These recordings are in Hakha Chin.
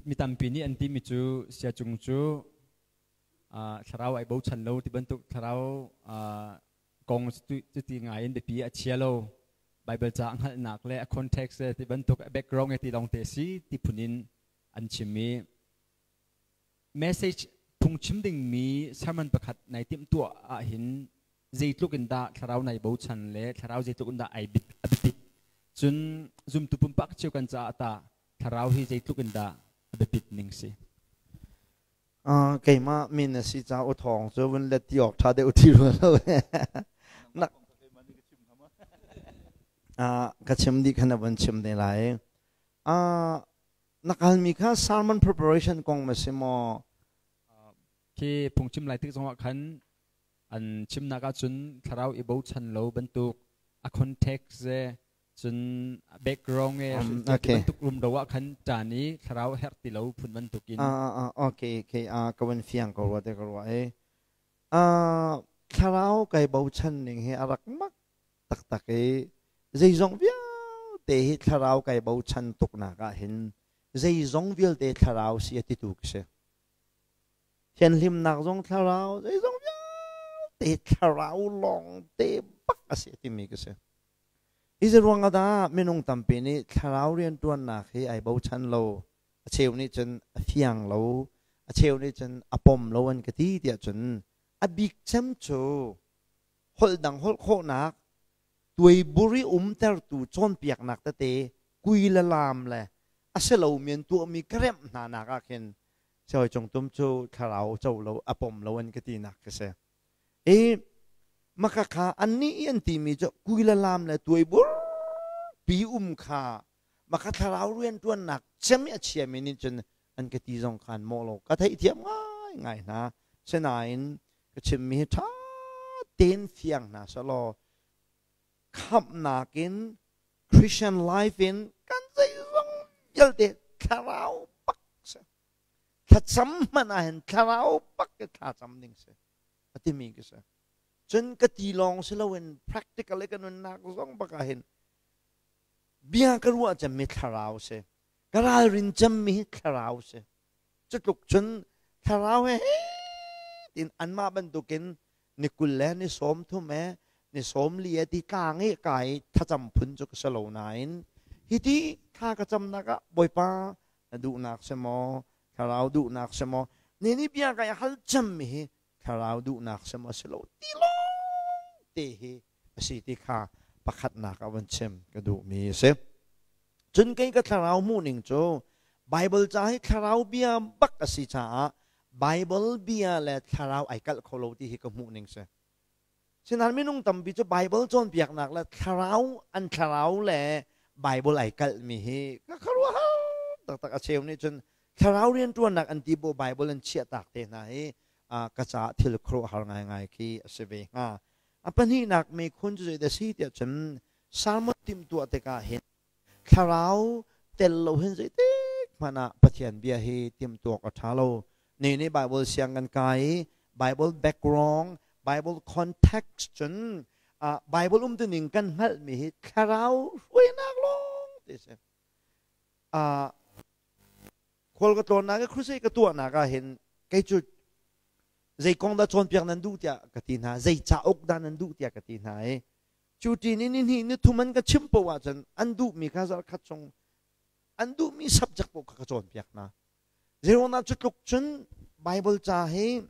Mi tampi nih an timi cu Saya Cung cu thlarau ai bochan lo ti bantuk, thlarau kong cuti ngai in biapi a chia lo, Bible ca hngalhnak le a context le ti bantuk a background e ti lawng te si ti phun in an chim i, message phungchim dingmi sermon pakhat nai timhtuah ahhin zeitluk in dah thlarau nai bochan le thlarau zeitluk in dah ai a biapit, cun zumtu pumpak cio kan caah tah thlarau hi zeitluk in dah a biapit ning si? Keimah min a si ca u thawng cu vun let ti awk ṭha deuh ti rua lo. Ka chim dih khan na vun chim te lai. Na kalmi kha sermon preparation kong ma si maw? Khi phungchim lai tik zongah khan an chimnak ahcun thlarau i bochan lo bantuk, a context ze cun background e bantuk rumro ah khan caan i thlarau herh ti lo phun bantuk in. Okay, ka vun fiang ko rua te ka rua e. Thlarau kai bochan ning hi a rak mak taktak i, zeizong vialte hi thlarau kai bochan tuknak ah hin zeizong vialte thlarau si a titu ka si. Thianhlimnak zong thlarau, zeizong vialte thlarau lawng te bak a si timi ka si. Hi ruang ah dah minung tampi nih thlarau rianṭuannak hi ai bochan lo, a cheu nih cun a fiang lo, a cheu nih cun a pom lo an ka ti tiah cun, a bik cem cu holh dang holh khawhnak, tuaibur i umtertu cawnpiaknak tete kui le laam le a si lomi an tuahmi ka remh hna nak ah khin Siawi Cung Tum cu thlarau co lo, a pom lo an ka tinak ka si. I maka kha annih i an timi cu kui le laam le tuaibur pi um kha maka thlarau rianṭuannak cem i a chiami nih cun an ka ti zong khan mawh lo ka theihthiam ngai ngai hna. Sinain ka chimmi hi ṭha tein fiang hna selaw, khamhnak in, Christian life in kan zeizong vialte thlarau bak si. Thlacam hmanh ah hin thlarau bak i thlacam ding si a timi ka si. Cun ka ti lawng si loin practical i ka nunnak zong bak ah hin bia ka ruah cemmi thlarau si, ka ralrin cemmi hi thlarau si. Cutluk cun thlarau he tin anmah bantukin ni 20 le ni 30 e ni 40 e ti tlang i kai thlacam phun cu ka si lo nain, hiti thla ka camnak ah Bawipa na duhnak si maw, thlarau duhnak si maw, ni ni bia kai hal cemmi hi thlarau duhnak si maw si lo ti lawng te hi a si ti kha pakhatnak ah van chim ka duhmi a si. Cun kei ka thlarau hmuhning cu Bible ca hi thlarau bia bak a si caah Bible bia le thlarau ai kalh kho lo ti hi ka hmuhning si. Sinain minung tampi cu Bible cawnpiaknak le thlarau, an thlarau le Bible ai kalhmi hi ka khuaruahhar taktak. A cheu nih cun thlarau rianṭuannak an ti bu Bible an chiahtak te hna hi ka caah thil khuaruahhar ngaingai khi a si ve hnga. A pahnihnak mekhun cu zeidah si tiah cun, sermon timhtuah tikah hin thlarau tel lo hin zeitik hmanh ah Pathian bia hi timhtuak a ṭha lo. Ni nih Bible siang kan kai i Bible background, Bible context, cun Bible umtuning kan hngalhmi hi thlarau hruainak lawng ti si. Khual ka tlawnnak i crusade ka tuahnak ah hin kei cu zei kong dah cawnpiak nan duh tiah ka ti hna, zei cauk dah nan duh tiah ka ti hna i, cu ṭin in ni hnih ni thum an ka chimh paoh ahcun an duhmi kha zarhkhat chung an duhmi subject paoh kha ka cawnpiak hna. Zeiruangah cu tluk cun Bible ca hi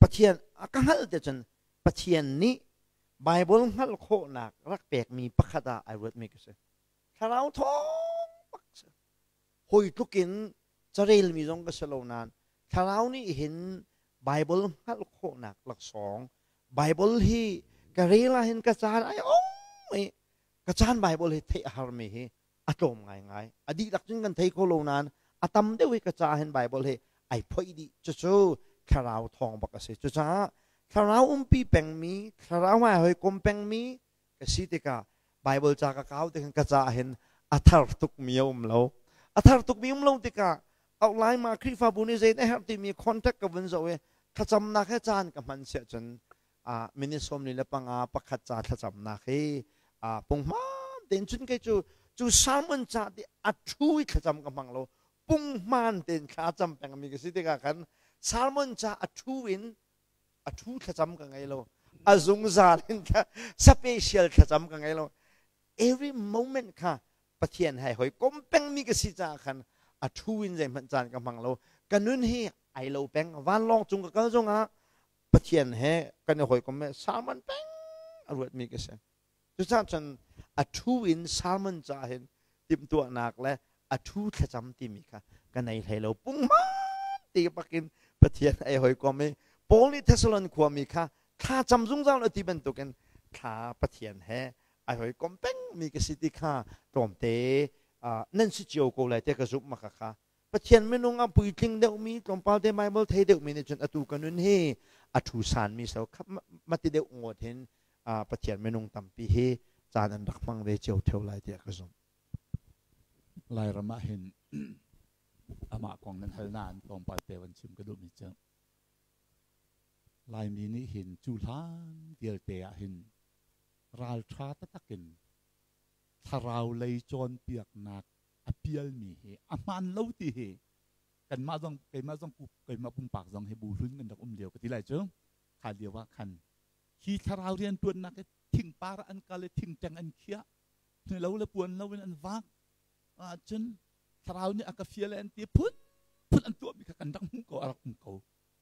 Pathian a ka hngalh te cun Pathian nih Bible hngalh khawhnak rak pekmi pakhat ah ai ruatmi ka si. Thlarau thawng bak si. Hawi tluk in carelmi zong ka si lo nain thlarau nih hin Bible hngalh khawhnak laksawng, Bible hi ka rel ah hin ka caan ai ong i ka caan Bible hi theih a harmi hi a tlawm ngaingai. A dihlak cun kan thei kho lo nain a tam deuh hi ka caah hin Bible hi ai phoih dih. Cucu thlarau thawng bak a si. Cucaah thlarau umpi pengmi, thlarau ngai hawikom pengmi ka si tikah Bible ca ka kau tikhin ka caah hin a thar tukmi a um lo. A thar tukmi um lo tikah outline ma Khrihfabu nih zei na herh timi contact ka vun zoh i thlacamnak he caan ka hman siah cun minute 45 pakhat ca thlacamnak hi punghman tein cun kei cu Cu sermon ca ti a thu i thlacam ka hmang lo. Punghman tein thla cam pengmi ka si tikah khan sermon ca a thu in a thu thlacam ka ngei lo. A zungzal in special thlacam ka ngei lo. Every moment kha Pathian hai hoi kom pengmi ka si caah khan a thu in zeihmanh caan ka hmang lo. Ka nun hi ai lo peng. Vanlawng cung ka kal zongah Pathian he kan i hawikom he sermon peng a ruatmi ka si. Cucaah cun a thu in sermon ca hin timhtuahnak le a thu thlacam timi kha ka nei hlei lo. Punghman ti bakin Pathian ai hawikom i Paul nih Thessalon khuami kha thlacam zungzal a ti bantukin thla Pathian he ai hawikom pengmi ka si ti kha tlawmte nan si cio ko lai te ka zumh maka kha Pathian minung a puitling deuhmi tlawmpal te Bible thei deuhmi nih cun atu ka nun hi a thu sanmi so khap mati deuh ngawt hin Pathian minung tampi hi caan an rak hmang ve cio theo lai tiah ka zumh. Lairam ah hin amah kong nan hal nain tlawmpal te van chim ka duhmi cu Laimi nih hin cu hlan vialte ah hin ralṭha taktak in thlarau lei cawnpiaknak a pialmi hi a hmaan lo ti hi kanmah zong keimah zong keimah pumpak zong hi bu hlun kan rak um lio ka ti lai cu kha lio ah khan hi thlarau rianṭuannak hi thingpar an kal i thingṭeng an khiah lo le puan lo in an vak ahcun thlarau nih a ka fial an ti phun phun an tuahmi kha kan rak hmuh ko a rak um ko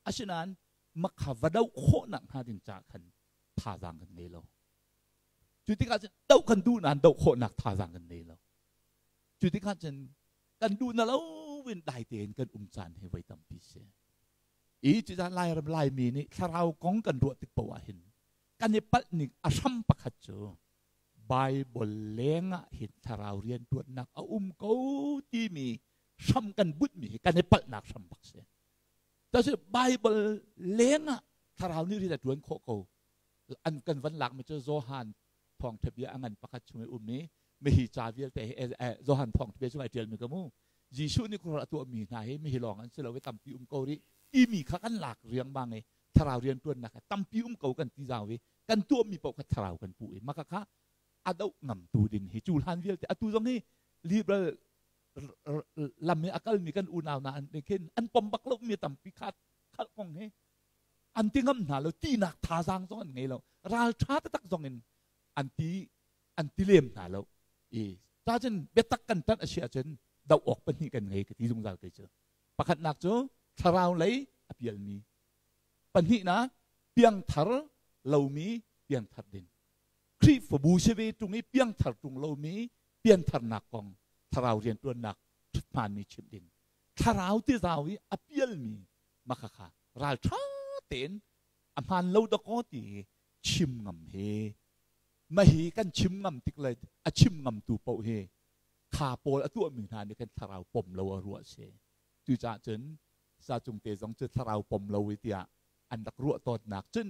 asinain makha va doh khawhnak hnga ding caah khan thazaang kan ngei lo cu tikah cun doh kan duh nain doh khawhnak thazaang kan ngei lo cu tikah cun kan duh na lo in dai tein kan um caan hi voi tampi si i cucaah Lairam Laimi nih thlarau kong kan ruah tik paoh ah hin kan i palh ning a hram pakhat cu Bible leng ah hin thlarau riantuannak a um ko timi hram kan butmi hi kan i palhnak hram bak si. Tasi Bible leng ah thlarau nih rian a tuan khawh ko. An kan van lakmi cu Johan thawngtha bia a ngan pakhat chung i um i mihi ca vialte hi Johan thawngtha bia chung ai ṭialmi ka mu. Jesuh nih khuaruah a tuahmi hna hi mihi lawng an si lo i tampi um ko rih timi kha kan lak riangmang i thlarau rianṭuannak hi tampi um ko kan ti zau i kan tuahmi paoh kha thlarau kan puh i maka kha a doh ngamtu ding hi cu hlan vialte atu zong hi liberal lam i a kalmi kan unau hna an khin an pom bak lo mi tampi kha khalh kong hi an ti ngam hna lo tinak thazaang zong an ngei lo ral tha taktak zong in an ti an ti lem hna lo i ta cun biatak kan tanh a si ahcun doh awk pahnih kan ngei ka ti zungzal kei cu pakhatnak cu thlarau lei a pialmi Pahnihnak, piangthar lomi piangthar ding. Khrihfabu si ve ṭung i piangthar ṭung lomi piantharnak kong thlarau rianṭuannak hmaanmi chimh ding. Thlarau tizau i a pialmi makhakha ralṭha tein a hmaan lo dakaw ti chim ngam hi mahi kan chim ngam tik le a chim ngamtu paoh hi kha pawl a tuahmi hna nih khan thlarau pom lo a ruah si. Cucaah cun Sacung te zong cu thlarau pom lo i tiah an rak ruah tawnnak cun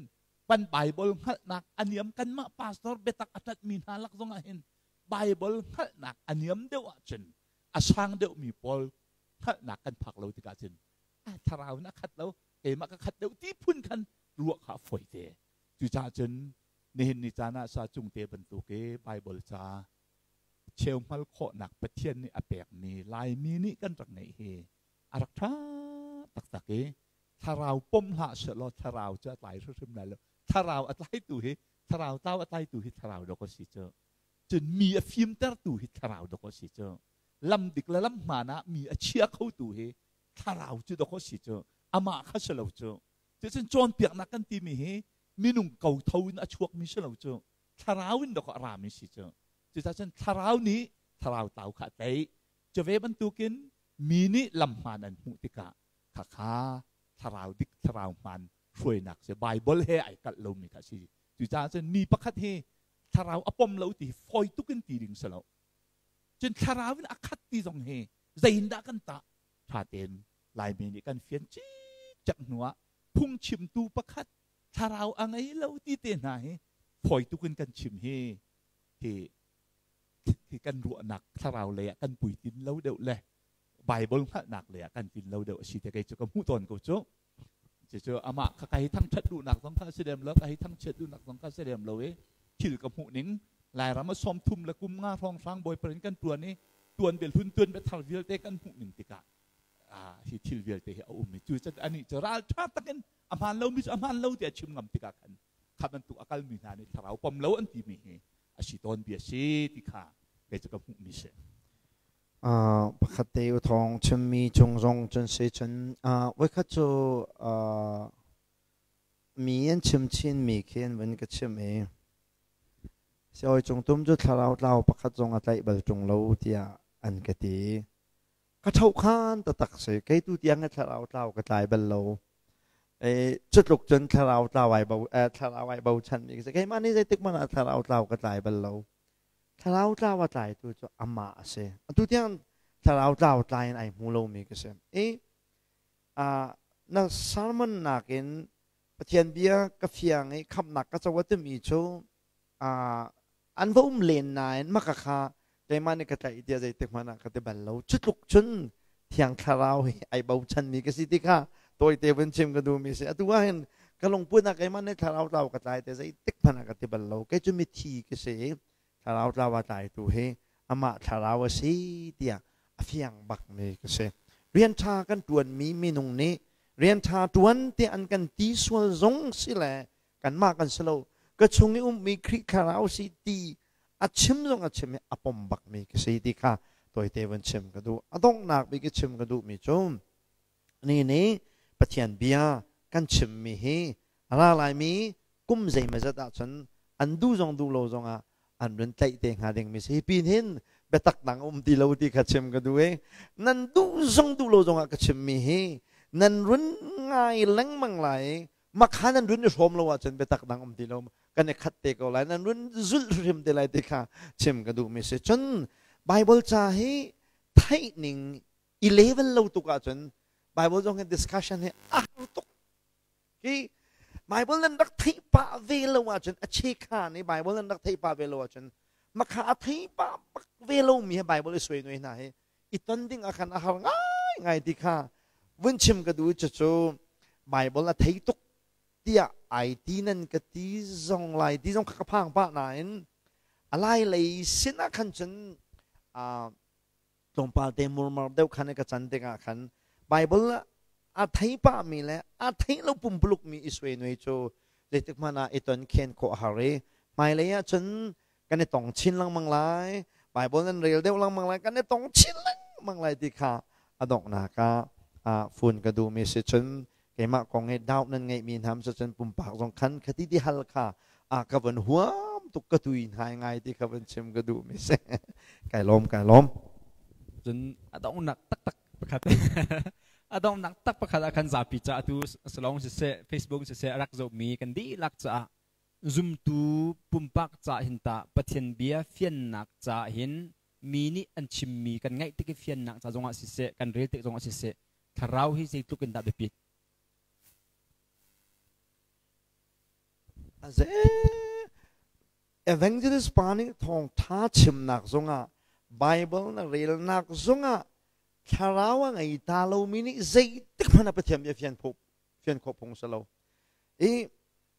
kan Bible hngalhnak a niam kanmah pastor biatak a ṭanhmi hna lak zong ah hin Bible hngalhnak a niam deuh ahcun a sang deuhmi pawl hngalhnak kan phak lo tikah cun thlarau in a khat lo keimah ka khat deuh ti phun khan ruah kha a fawi te. Cucaah cun nihin ni caan ah Sacung te bantuk i Bible ca cheu hngal khawhnak Pathian nih a pekmi Laimi nih kan rak ngeih hi a rak ṭha taktak i thlarau pom hlah sehlaw thlarau cu a tlai hrimhrim lai lo. Thlarau a tlaitu hi thlarau tlau a tlaitu hi thlarau dawk a si cu. Cun mi a fimtertu hi thlarau dawk a si cu. Lam dik le lam hmaan ah mi a chia khotu hi thlarau cu dawk a si cu. Amah kha si lo cu. Cucun cawnpiaknak kan timi hi minung kotho in a chuakmi si lo cu. Thlarau in dawk a rami si cu. Cucaah cun thlarau nih thlarau tlau kha a tei. Cu ve bantukin mi nih lam hmaan an hmuh tikah khakha thlarau dik thlarau hmaan hruainak si Bible he ai kalh lomi kha si. Cucaah cun mi pakhat hi thlarau a pom lo ti hi fawi tuk in ti ding si lo. Cun thlarau in a khat ti zong hi zeiindah kan tah? Ṭha tein Laimi nih kan fian cikcek hnuah phungchimtu pakhat thlarau a ngei lo ti te hna hi fawi tuk in kan chim hi hi hi kan ruahnak thlarau lei ah kan puitlin lo deuh le Bible hngalhnak lei ah kan tlin lo deuh a si te kei cu ka hmuh tawn ko cu. Cucu amah kha ka hi thangṭhat duhnak zong kha a si lem lo, ka hi thangchiat duhnak zong kha a si lem lo i thil ka hmuh ning Lairam ah 30 le kum nga hrawnghrang bawipa in kan tuan i tuan bia hlun tuan bia thar vialte kan hmuh ning tikah hi thil vialte hi a um i cu anih cu ralṭha takin a hmaan lomi cu a hmaan lo tiah chim ngam tikah khan kha bantuk a kalmi hna nih thlarau pom lo an timi hi a si tawn bia si ti kha kei cu ka hmuhmi si. Pakhat te u thawng chimmi cung zong cun si cun voikhat cu mi an chim chinmi khi an vun ka chim i Siawi Cung Tum cu thlarau tlau pakhat zong a tlaih bal ṭung lo tiah an ka ti. Ka ṭhohkhan taktak si. Kei tu tiang hi thlarau tlau ka tlai bal lo. Cutluk cun thlarau tlau ai bo thlarau ai bochanmi ka si. Keimah nih zeitik hmanh ah thlarau tlau ka tlai bal lo. Thlarau tlau a tlaitu cu amah a si. Atu tiang thlarau tlau tlai in ai hmu lomi ka si. I na sermon nakin Pathian bia ka fiang i khamhnak ka co a timi cu an va um len nain maka kha keimah nih ka tlaih tiah zeitik hmanh ah ka ti bal lo. Cu tluk cun Thiang Thlarau hi ai bochanmi ka si ti kha tawite vun chim ka duhmi si. Atu ah hin ka lungput ah keimah nih thlarau tlau ka tlai te zeitik hmanh ah ka ti bal lo. Kei cu mithi ka si i thlarau tlau a tlaitu hi amah thlarau a si tiah a fiang bakmi ka si. Rian ṭha kan ṭuanmi minung nih rian ṭha ṭuan tiah an kan ti sual zong si le kanmah kan si lo ka chung i ummi Khrih thlarau si ti a chim zong a chim i a pom bakmi ka si ti kha tawite vun chim ka duh. A donghnak bik i chim ka duhmi cu ni nih Pathian bia kan chimmi hi a ra laimi kum zeimawzat ahcun an duh zong duh lo zongah an run tlaih te hnga dingmi si. Hi pin hin biatak dang um ti lo ti kha chim ka duh i nan duh zong duh lo zongah ka chimmi hi nan run ngai lengmang lai i makha nan run i hrawm lo ahcun biatak dang um ti lo kan i khat te ko lai nan run zulh hrim te lai ti kha chim ka duhmi si. Cun Bible ca hi theih ning i level lo tuk ahcun Bible zong hi discussion hi a har tuk. Hi Bible nan rak theih pah ve lo ahcun a chekha nih Bible nan rak theih pah ve lo ahcun makha a thei pah bak ve lomi he Bible i suai nuai hna hi i ton ding ah khan a har ngai ngai ti kha vun chim ka duh cucu Bible a thei tuk tiah ai ti nan ka ti zong lai ti zong kha ka phang pah nain a lai lei sin ah khan cun tlawmpal te murmar deuh khan ka can tikah khan Bible a thei pahmi le a thei lo pumpuluk mi i suai nuai cu zeitik hmanh ah i ton khen khawh a har i hmailei ah cun kan i tong chin lengmang lai Bible nan rel deuh lengmang lai kan i tong chin lengmang lai ti kha a donghnak ah fun ka duhmi si cun keimah kong hi doubt nan ngeihmi hna si cun pumpak zong khan khati ti hal kha a ka van huam tuk ka tui ngai ngai ti kha van chim ka duhmi si kai lawm kai lawm cun a donghnak taktak pakhat a donghnak tak pakhat ah khan zapi ca atu salong siseh Facebook siseh a rak zohmi kan dihlak caah zumtu pumpak ca hin ta Pathian bia fiannak ca hin mi nih an chimmi kan ngaih tik i fiannak ca zongah siseh kan rel tik zongah siseh thlarau hi zeitluk in dah biapit? Evangelist pa nih thawngtha chimnak zongah Bible na relnak zongah thlarau a ngei ta lomi nih zeitik hmanh ah Pathian bia fian khawh fian khawh phung si lo. I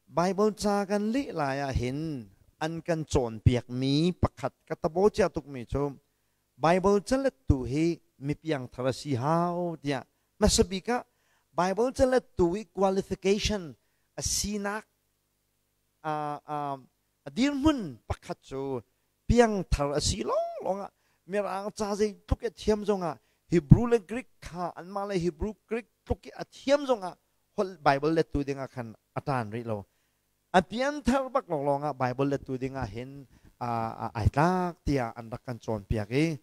Bible ca kan leh lai ah hin an kan cawnpiakmi pakhat ka tabo cia tukmi cu Bible calettu hi mi piangthar a si hau tiah hmasa bik ah Bible calettu i qualification a sinak a dirhmun pakhat cu piangthar a si lawnglawng ah Mirang ca zeitluk i a thiam zongah Hebrew le Greek kha anmah le Hebrew Greek tluk i a thiam zongah holh Bible lettu dingah khan a ṭan rih lo. A pianthar bak lawnglawng ah Bible lettu dingah hin ai tlak tiah an rak kan cawnpiak i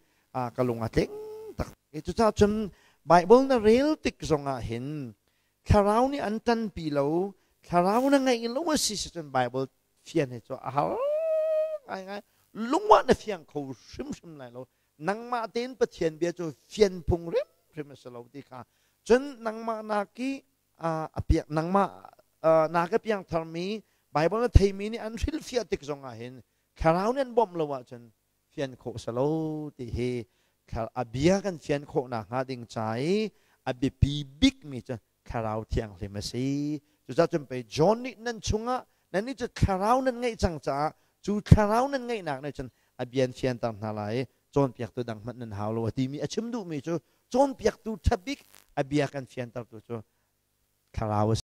ka lung a tling tak. Cucaah cun Bible na rel tik zongah hin thlarau nih an ṭanpi lo, thlarau na ngeih lo a si cun Bible fian hi cu a har ngaingai. Lungah na fiang kho hrimhrim lai lo. Nangmah tein Pathian bia cu fian phung hrimhrim a si lo ti kha. Cun nangmah nak i a piak nangmah na ka piang tharmi Bible na theimi nih an hrilhfiah tik zongah hin thlarau nih an bawmh lo ahcun fian khawh si lo ti hi a bia kan fian khawh nakhnga ding ca i a biapi bikmi cu thlarau thianghlim a si. Cucaah cun pei John nih nan chungah nannih cu thlarau nan ngeih cang caah Cu thlarau nan ngeihnak nih cun a bia an fianter hna lai i cawnpiaktu dang hmanh nan hau lo a timi a chim duhmi cu cawnpiaktu ṭha bik a bia kan fiantertu cu thlarau a si.